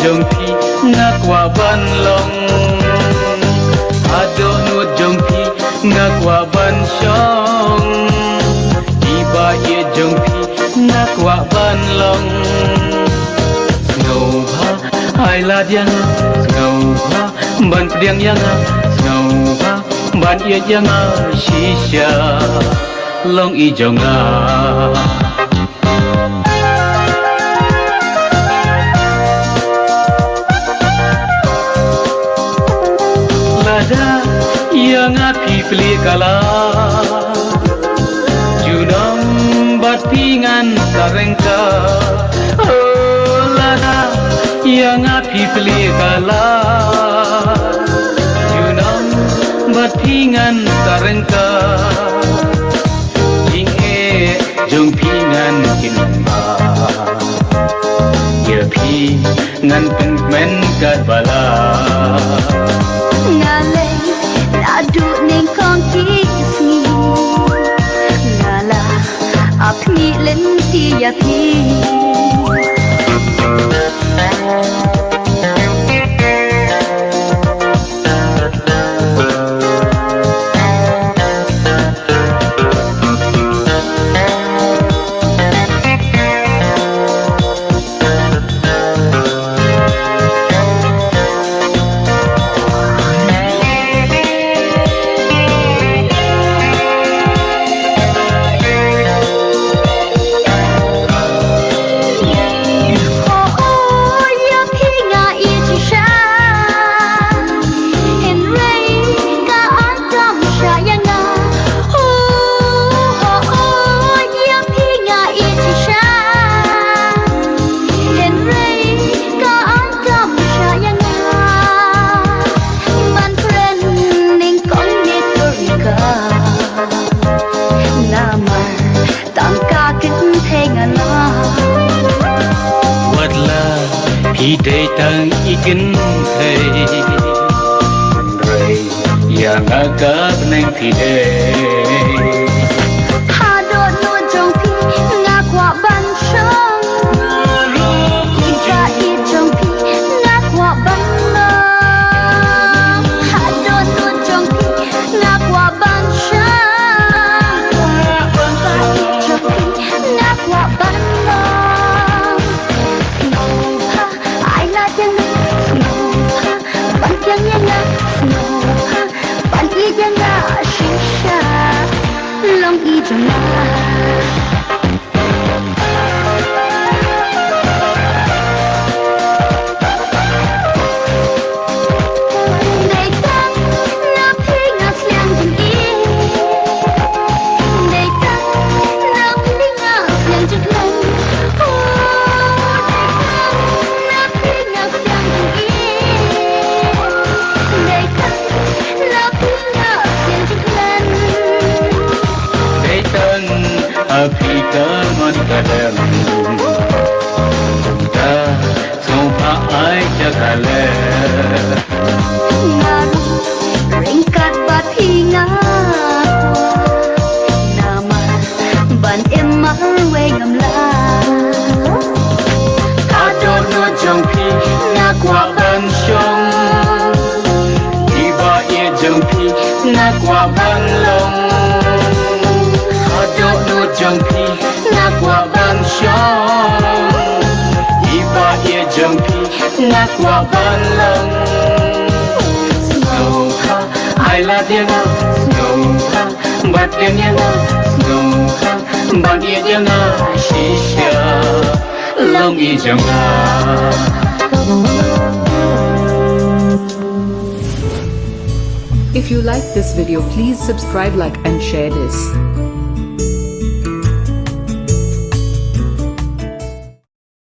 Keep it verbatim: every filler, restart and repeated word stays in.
jong phi nga kwah ban long. Haduh nud jong phi nga kwah ban shong. Iba ïeit jong phi nga kwah ban long. Sngewbha ai lad ïa nga, sngewbha ban pdiang ïa nga, sngewbha ban ïeit ïa nga shisha. Long i jong nga. Lada ïa nga phi plie kala, junom bad phi ngan sa ryngkat. Oh, lada ïa nga phi plie kala, junom bad phi ngan sa ryngkat. Jingeh jong phi ngan kynmaw, ïa phi ngan pynkmen katba lah. Nga leh naduh nyngkong ki sngi, nga la ap khmih lynti ïa phi. Namar tang ka kynthei nga la. Wat la phi dei tang i kynthei, hynrei ïa nga ka bneng phi dei. Haduh nud jong phi nga kwah ban shong. Iba ïeit jong phi nga kwah ban long. Haduh nud jong phi nga kwah ban shong. Iba ïeit jong phi nga kwah ban long. Sngewbha ai lad ïa nga, sngewbha ban pdiang ïa nga, sngewbha ban ïeit ïa nga shisha. Long i jong nga. Dei tang na phi nga sliang jingïeit. Dei tang na phi nga sliang jingkmen. Oh, dei tang na phi nga sliang jingïeit. Dei tang na phi nga sliang jingkmen. Dei tang ha phi ka mon ka dem. Kumta sngewbha ai jaka leh. Nga ruh ryngkat bad phi nga kwah, namar ban im marwei ngam lah. Haduh nud jong phi nga kwah ban shong. Iba ïeit jong phi nga kwah ban long. Haduh nud jong phi nga kwah ban shong. Iba ïeit jong phi nga kwah ban long. Sngewbha ai lad ïa nga, sngewbha ban pdiang ïa nga, sngewbha ban ïeit ïa nga shisha. Long i jong nga. If you like this video, please subscribe, like and share this.